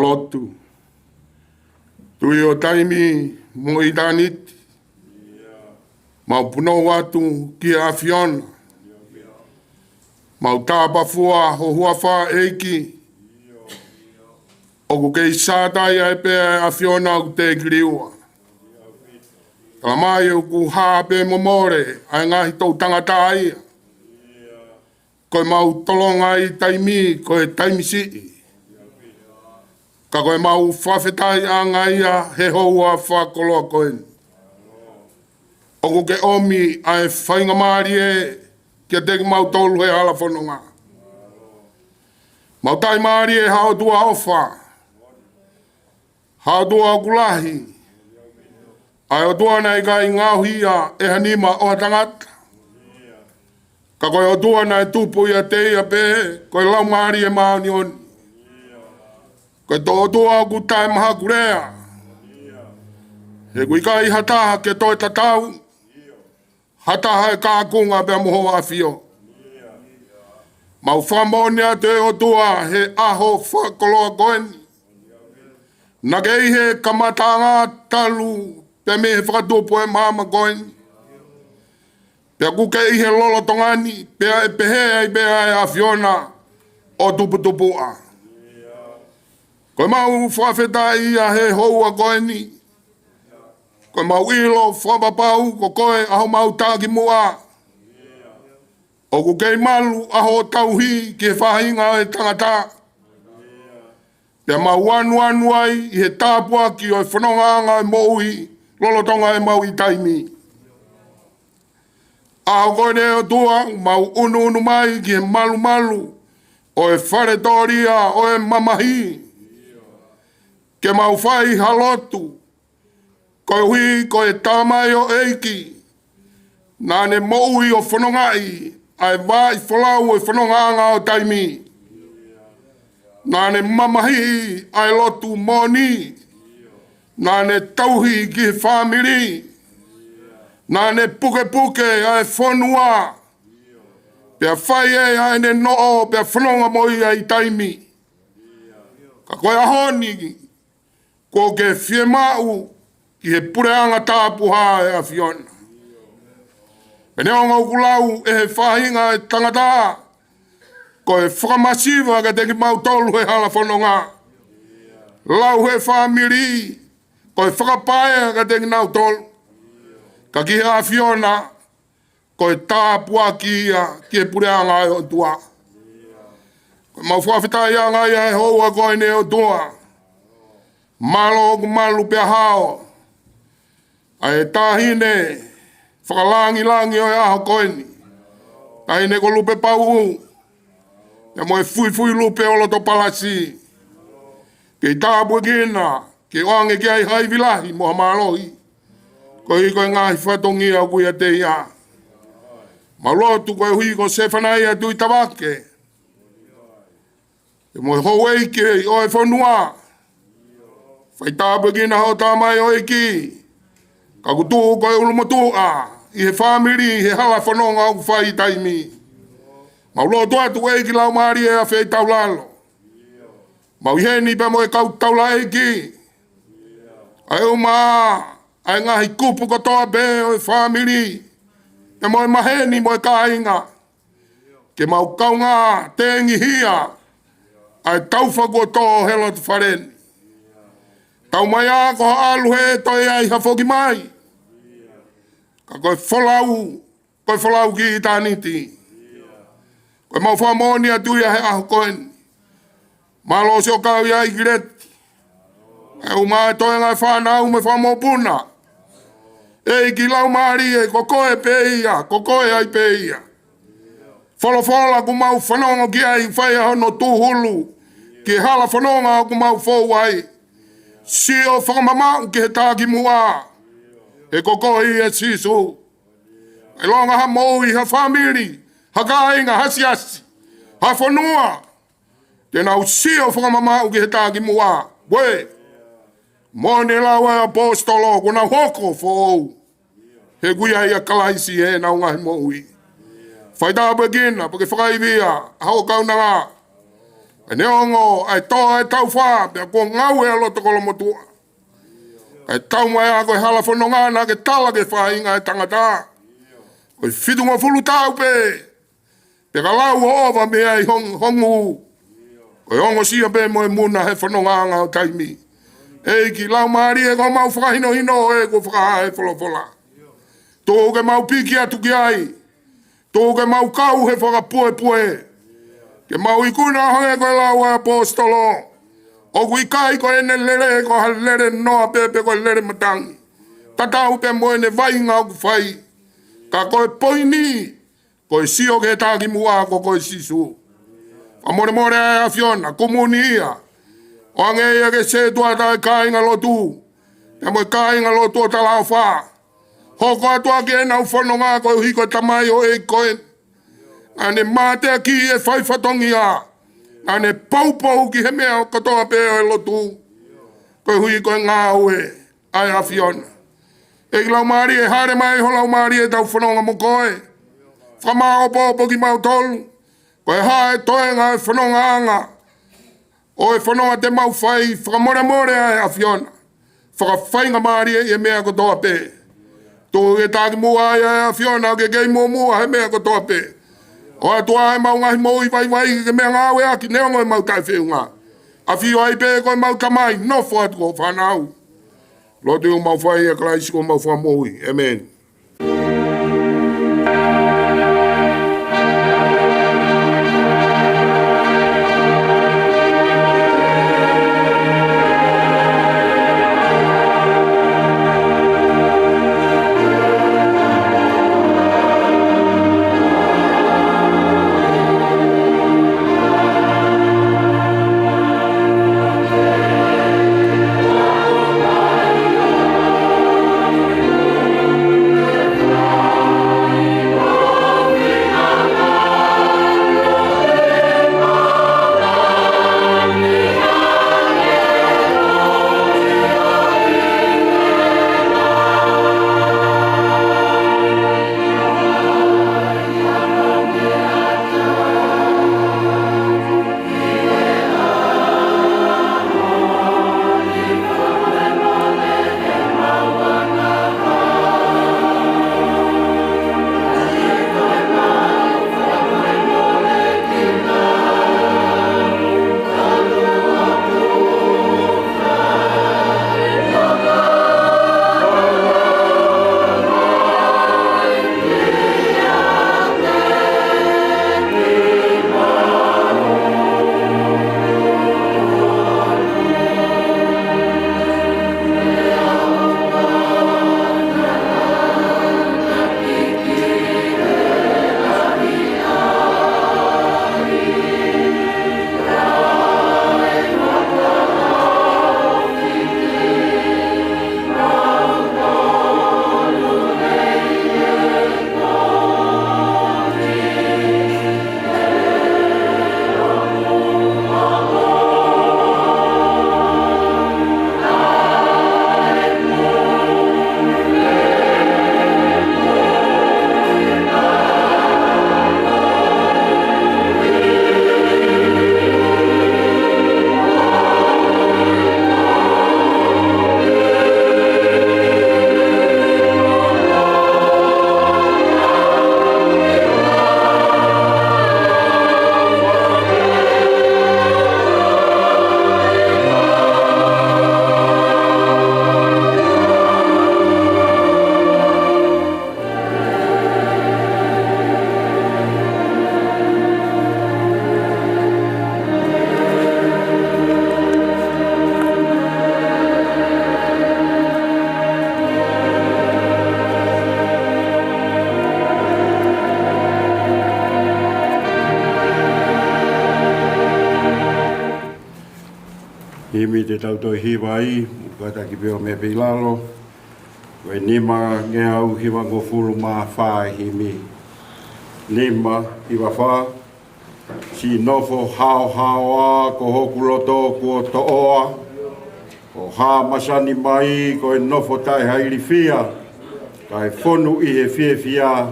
Lotu. Tuʻi ʻo taimi mo ʻitāniti, mau punou atu ki he ʻAfiona. Mau tāpafua ho huafa, ʻEiki. ʻOku kei sātai ai pē ʻa e ʻAfiona ʻoku teʻeki liua. Talamai ʻoku hā pē mo mole ʻa e ngaahi toʻu tangata ia. Ko ʻemau tolonga ʻi taimi, ko e taimi siʻi. Ka ko ʻemau fakafetaʻiʻanga ia he houa fakakoloa ko eni. ʻOku ke ʻomi ʻa e faingamālie kiate kimautolu he hala fononga. Mau taʻimālie ha ʻOtua ʻofa. Ha ʻOtua ʻoku lahi. ʻA e ʻOtua naʻe ʻikai ngaohi ia ʻe ha nima ʻo ha tangata. Ka ko e ʻOtua naʻe tupu ʻiate ia pē, ko e Laumālie Māʻoniʻoni. Ko e tō ʻOtua ʻoku taʻemahakulea. He ʻoku ʻikai ha taha ke toe tatau. Ha taha ʻe kākunga pea mo ho ʻAfio. Mau fakamoʻoni atu ʻe ʻOtua he ʻaho fakakoloa ko eni. Naʻa ke ʻi he kamataʻanga talu pē mei he fakatupu ʻo e māmani ko eni. Pea ʻoku ke ʻi he lolotonga ni, pea ʻe pehē ai pē ʻa e ʻAfiona ʻo tuputupuʻa. Ko ʻemau fakafetaʻi ia he houa ko eni. Ko ʻemau ʻilo fakapapau ko koe ʻa homau takimuʻa. ʻOku kei malu ʻa hoʻo tauhi ki he faʻahinga ʻo e tangata. Pea mau anuanu ai ʻi he tāpuaki ʻo e fonongaʻanga ʻo e moʻui lolotonga ʻemau ʻi taimi. ʻAho ko eni ʻe ʻOtua, mau ʻunuʻunu mai ki he malumalu ʻo e fale tōlia ʻo e mamahi. Ke mau fai ha lotu, koeʻuhi ko e tamaioʻeiki naʻa ne moʻui ʻo fonongaʻi ʻa e vaʻa folau ʻo e fonongaʻanga ʻo taimi. Naʻa ne mamahiʻi ʻa e lotu moʻoni. Naʻa ne tauhi ki he fāmili. Naʻa ne pukepuke ʻa e fonua. Pea fai ʻe ia ʻene noʻo, pea fononga mo ia ʻi taimi. Ka ko e ʻaho ni, kuo ke fiemaʻu ki he puleʻanga tapuhā ʻo e ʻAfiona. Pea neongo ʻoku lau ʻe he faʻahinga ʻo e tangata, ko e fakamasiva kiate kimautolu he hala fononga. Lau ʻe he fāmili, ko e fakapaea kiate kinautolu. Ka ki he ʻAfiona, ko e tāpuaki ia ki he puleʻanga ʻo e ʻOtua. Ko ʻemau fakafetaʻiʻanga ia he houa ko eni ʻe ʻOtua. Mālō ʻoku malu pea hao ʻa e taʻahine fakalāngilangi ʻo e ʻaho ko eni. Taʻahine ko Lupe Pauʻu, pea mo e fuifui lupe ʻo loto palasi. Kei tāpuekina, ke ʻoange ki ai ha ivi lahi mo ha mālohi. Koeʻuhi ko e ngaahi fatongia ʻoku ʻiate ia. Mau lotu koeʻuhi ko Sefanaia Tuʻitavake, pea mo e houʻeiki ʻo e fonua. Fai tāpuekina hoʻo tamaioʻeiki. Ka ʻoku tuʻu ko e ʻulumotuʻa ʻi he fāmili, he hala fononga ʻoku fai ʻi taimi. Mau lotu atu ʻEiki Laumālie ʻa Feitaulalo. Mau ʻi heni pea mo e kau taulaʻeiki. ʻA e uma, ʻa e ngaahi kupu kotoa pē ʻo e fāmili. Pea mo e maheni mo e kāinga. Ke mau kaungā tengihia ʻa e taufa kuo tō he loto fale ni. Tau mai ā ko ha ʻalu he toe ai ha foki mai. Ka ko e folau, ko e folau ki ʻitāniti. Ko ʻemau fakamoʻoni atu ia he ʻaho ko eni. Mālō siʻo kau ia ʻEiki Leti. ʻA e uma e toenga e fānau mo e fanga mokopuna. ʻEiki Laumālie, ko koe pē ia, ko koe ai pē ia. Folofola ʻoku mau fanongo ki ai, fai ʻa hono tūhulu ki he hala fononga ʻoku mau fou ai. Sio fakamamaʻu ki he takimuʻa. He ko koe ia Sīsū. ʻIlonga ha moʻui, ha fāmili, ha kāinga, ha siasi, ha fonua, te nau sio fakamamaʻu ki he takimuʻa. Pea mo e lau ʻa e ʻaposetolo, kuo nau hoko foʻou. He ʻoku ʻi ai ʻa Kalaisi ʻi heʻenau ngaahi moʻui. Fai tāpuekina, pea ke fakaivia ʻa hoʻo kaunanga. Pea neongo ʻa e toa ʻa e taufa, pea kuo ngaue ʻa loto kolomotuʻa. Kae taumaiā ko e hala fononga naʻa ke tala ki he faʻahinga ʻo e tangata. Ko e fitungofulu taʻu pē, pea ka lau ʻo ʻova mei ai hong-, hongu. Ko e ongosia pē mo e muna he fonongaʻanga ʻo taimi. ʻEiki Laumālie, ko homau fakahinohino ē kuo fakahā he folofola. Tuku ke mau piki atu ki ai. Tuku ke mau kau he fakapuepue. Ke mau ikuna hangē ko e lau ʻa e ʻaposetolo. ʻOku ʻikai ko ʻene lele ko ha lele noa pē pe ko e lele matangi. Tatau pē mo ʻene vaʻinga ʻoku fai. Ka ko e poini, ko e sio ki he Takimuʻa ko koe Sīsū. Fakamolemole ʻa e ʻAfiona, kumuni ia. ʻO hangē ia ki he sētuata ʻa e kāingalotu. Pea mo e kāingalotu ʻo Talaʻofa. Hoko atu ʻaki ʻenau fononga koeʻuhi ko e tamai ʻo e ʻEiki ko ē. Naʻa ne mateakiʻi e fai fatongia. Naʻa ne poupou ki he meʻa kotoa pē ʻo e lotu. Koeʻuhi ko e ngāue ʻa e ʻAfiona. ʻEiki Laumālie, hāʻele mai ho Laumālie ʻetau fononga mo koe. Fakamāʻopoʻopo kimautolu. Ko e hā e toenga e fonongaʻanga ʻo e fononga te mau fai, fakamolemole ʻa e ʻAfiona. Fakafaingamālieʻi e meʻa kotoa pē. Tuku ke Takimuʻa ʻa e ʻAfiona ke kei muʻomuʻa he meʻa kotoa pē. ʻOatu ʻa e mau ngaahi moʻui vaivai ke meʻangāueʻaki neongo ʻemau taʻefeʻunga. ʻAfio ai pē ko ʻemau Tamai, nofo atu ko ho fānau. Lotu ʻoku mau fai ʻia Kalaisi ko homau Fakamoʻui. ʻĒmeni. Himi te tau toe hiva ai, kātaki pē ʻo meʻa pē ʻi lalo. Ko e nima ngeau hivangofulu mā fā e himi. Nima, hiva fā. Siʻi nofo haohaoa ko hoku loto kuo toʻoa. ʻO hā masani mai ko e nofo taʻehailifia. Kae fonu ʻi he fiefia,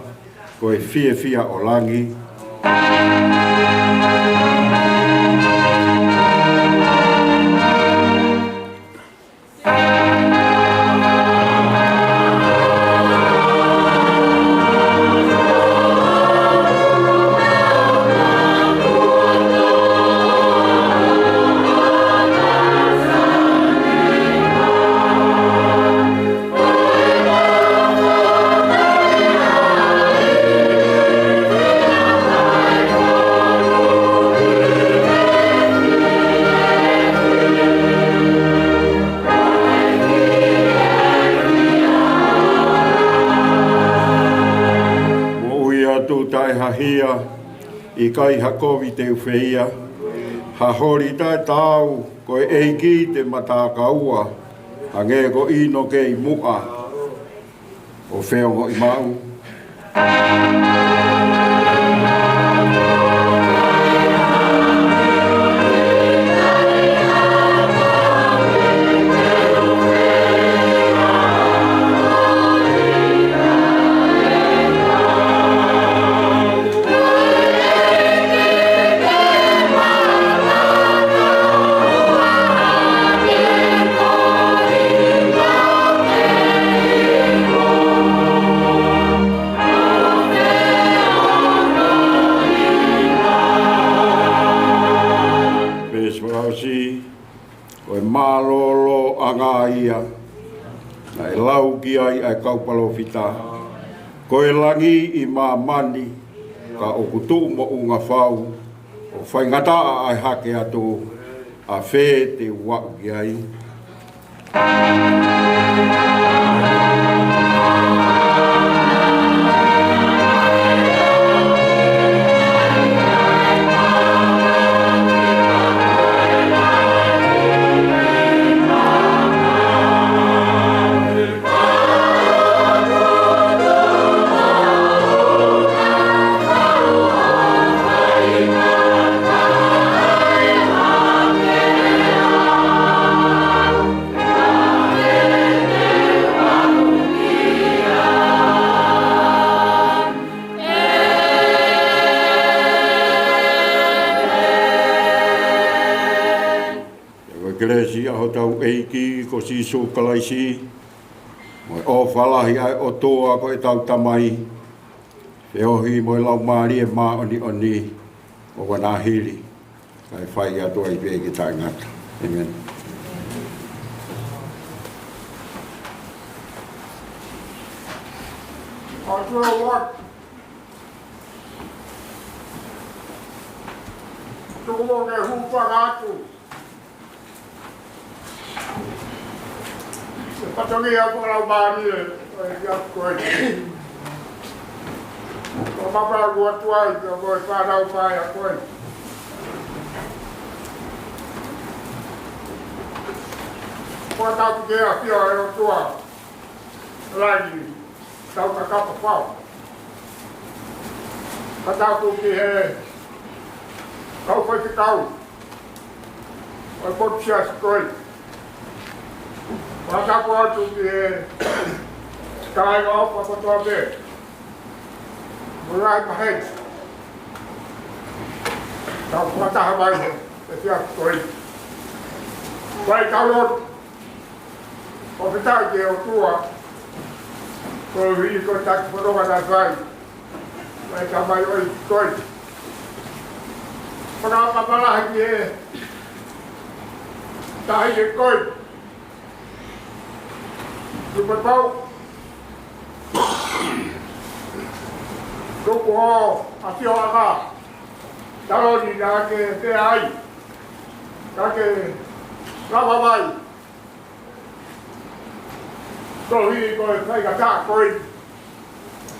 ko e fiefia ʻo langi. Hia, ʻikai ha kovi te u feia, ha holi taʻetaau, ko e ʻEiki te ma takaua, hangē ko ʻInoke ʻi muʻa, ʻo feongoʻi maʻu. Veesi fakaʻosi, ko e mālōlōʻanga ia naʻe lau ki ai ʻa e kau palōfita. Ko e langi ʻi māmani, ka ʻoku tuʻu moʻunga fau, ʻo faingataʻa ʻa e hake atu, ʻa fē te u aʻu ki ai? Ko e kelesi ʻa hotau ʻEiki ko Sīsū Kalaisi, mo e ʻofa lahi ʻa e ʻOtua ko ʻetau Tamai, feohi mo e Laumālie Māʻoniʻoni, ʻoua naʻa hili, kae fai atu ai pē ke taʻengata. ʻĒmeni. ʻOtua ʻoku tuku mo ke hūfanga atu e fatongia fakalaumālie ʻo e efiafi ko eni. Ko e māfana ʻoku tuai, ko e fānau mai ʻa koe. Ko e tapu ke ʻafio ʻa e ʻOtua ʻi langi, tau kakapa fau. Fakatapu ki he kau faifekau ʻo e potu siasi ko eni. Fakatapu atu ki he kāinga ʻofa kotoa pē. Mo e ngaahi maheni. Tau fakataha mai he efiafi ko eni. Fai tau lotu. Fakafetaʻi ki he ʻOtua, koeʻuhi ko e taki fononga naʻe fai ʻe he tamaioʻeiki ko eni. Fakatapu lahi ki he taʻahine ko eni, Tupe Pau. Tuku hoʻo ʻafioʻanga taloni naʻa ke pehē ai, naʻa ke lava mai. Koeʻuhi ko e faingataʻa ko eni,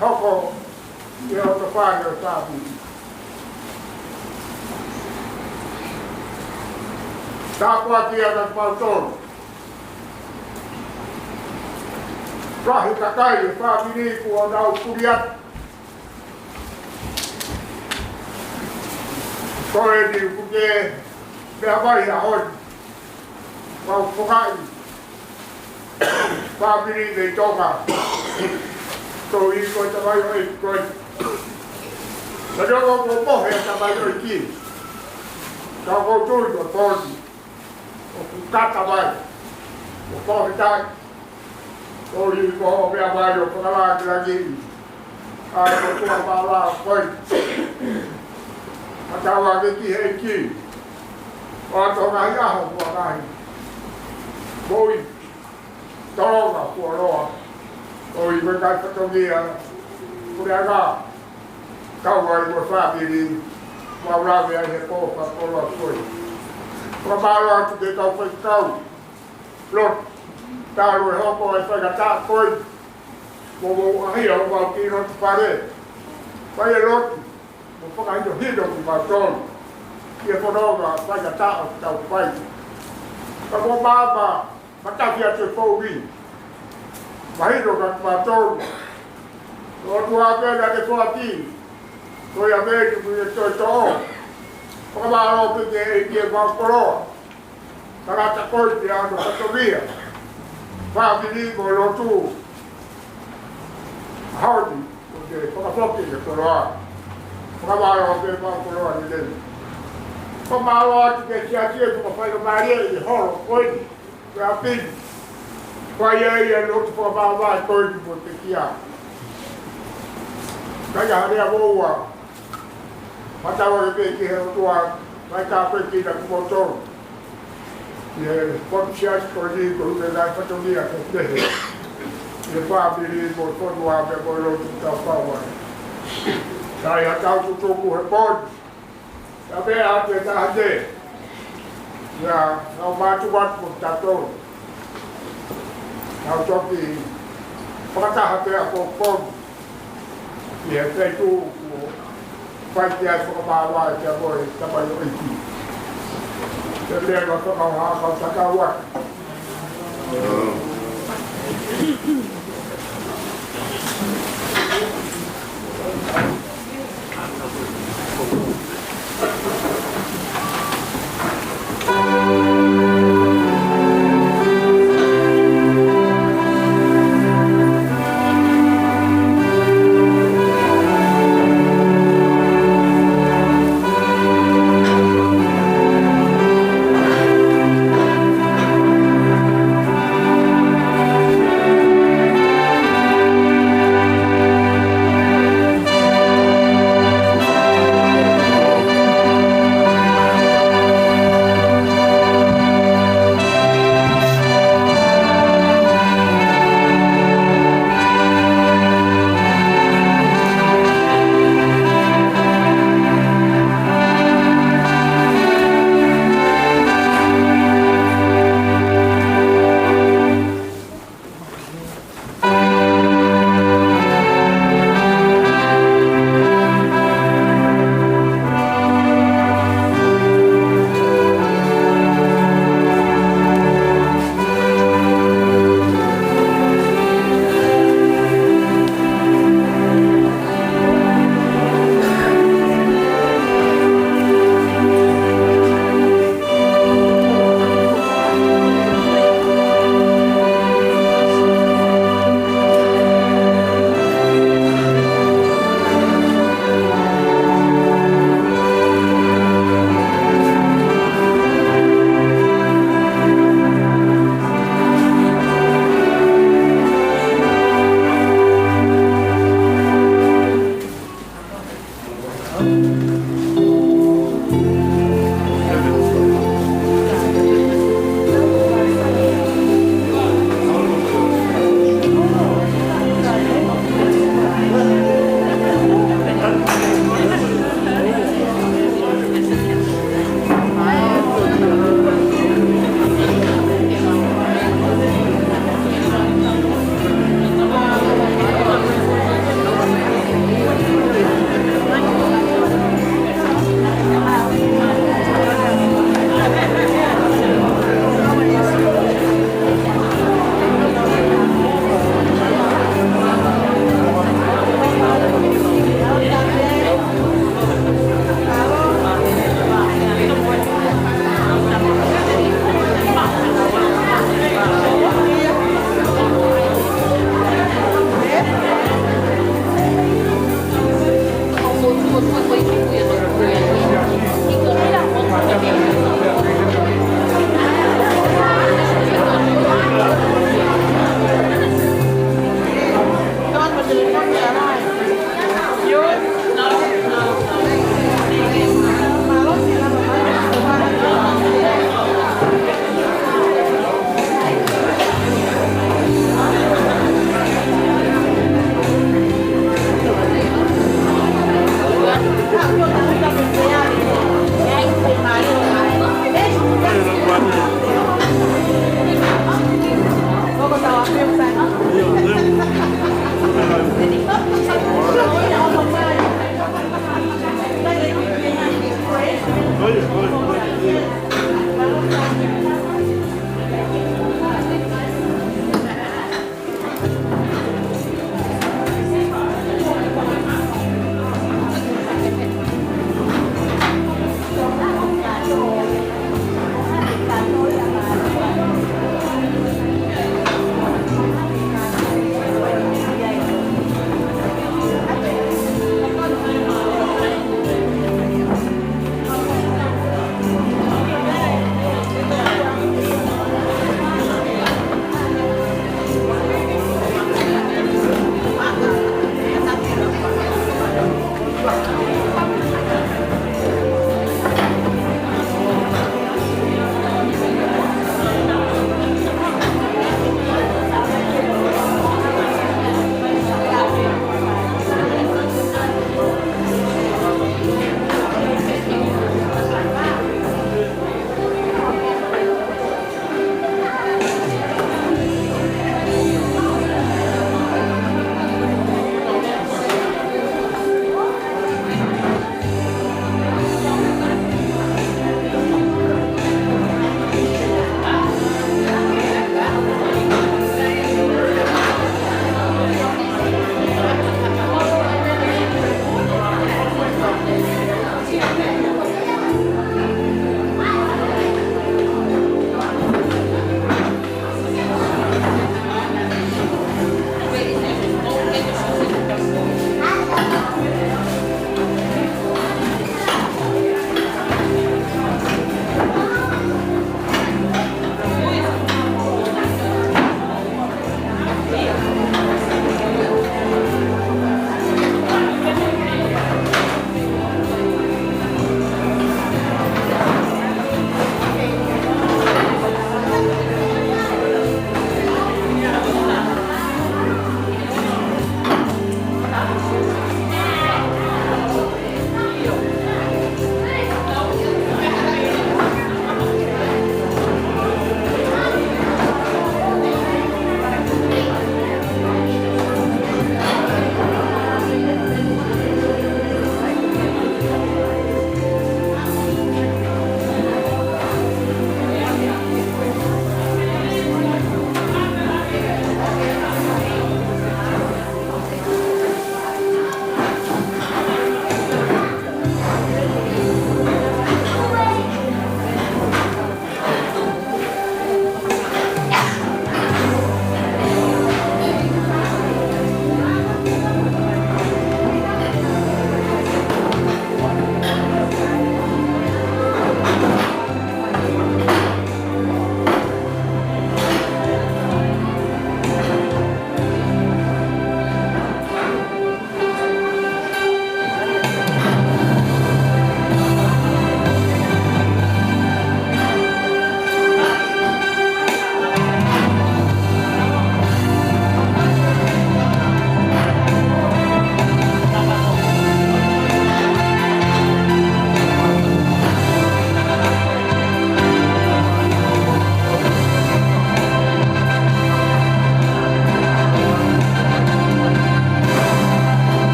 hoko ʻi he ʻofa ʻa e fāmili. Tāpuakiʻi ʻa kimoutolu. Lahi e kakai ʻo e fāmili kuo nau puli atu. Ko eni ʻoku ke meʻa mai he ʻaho ni, mau fokaʻi fāmili mei Tonga. Koeʻuhi ko e tamaioʻeiki ko eni. Ka neongo kuo mohe e tamaioʻeiki, ka ʻoku ou tui ko e pō ni ʻoku kata mai. ʻOku ou fakafetaʻi koeʻuhi ko hoʻo meʻa mai ʻo fakalāngilangiʻi ʻa e ʻOtua māʻolunga ko eni. Fakatauange ki he ʻEiki, ʻoatu ha ngaahi ʻaho mo ha ngaahi moʻui tolonga fuoloa, koeʻuhi ko e ngaahi fatongia puleʻanga, kau ai mo e fāmili, mau lave ai he pō fakakoloa ko eni. Fakamālō atu ki he kau faifekau lotu, talu e hoko e faingataʻa ko eni, mo mou ʻaʻahi ʻo mau kiʻi lotu fale. Fai e lotu, Mahino kimautolu ʻi he fononga faingataʻa ʻoku tau fai. Ka ko e maama matafi atu e poʻuli, mahino kimautolu. Ko e ʻOtua pē naʻa ne foaki, ko ia pē ʻoku ne toe toʻo. Fakamālō pē ki he ʻEiki ʻo e Faʻu Koloa. Tangata ko ē ʻi hono fatongia, fāmili mo e lotu. ʻAho ni, ʻoku ke fakafoki e koloa. Fakamālō pē Faʻu Koloa ni lei. Fakamālō atu ki he siasi ʻoku fai faingamālie ʻi he holo ko eni, ko e ʻapi ni. Ko ia ia lotu fakamālō ko eni mo e pekia. Ka ia hale a moua. Fakatauange pē ki he ʻOtua, mai ka pē ki na kumoto. ʻI he potu siasi ko eni ko e ʻuhinga e fatongia ke kehe ʻi he fāmili mo e fonua pea mo e lotu tau pau ai. Ka ʻi ha tau tutuku he potu, ka pea atu e taha te. Ia, nau mātuku atu mo tautolu. Nau toki fakataha pea ko potu. ʻI he feituʻu kuo fai ki ai fakamālō ʻa e kia ko e tapai ʻo ʻEiki. Ke lea ka fakahā kau takau atu.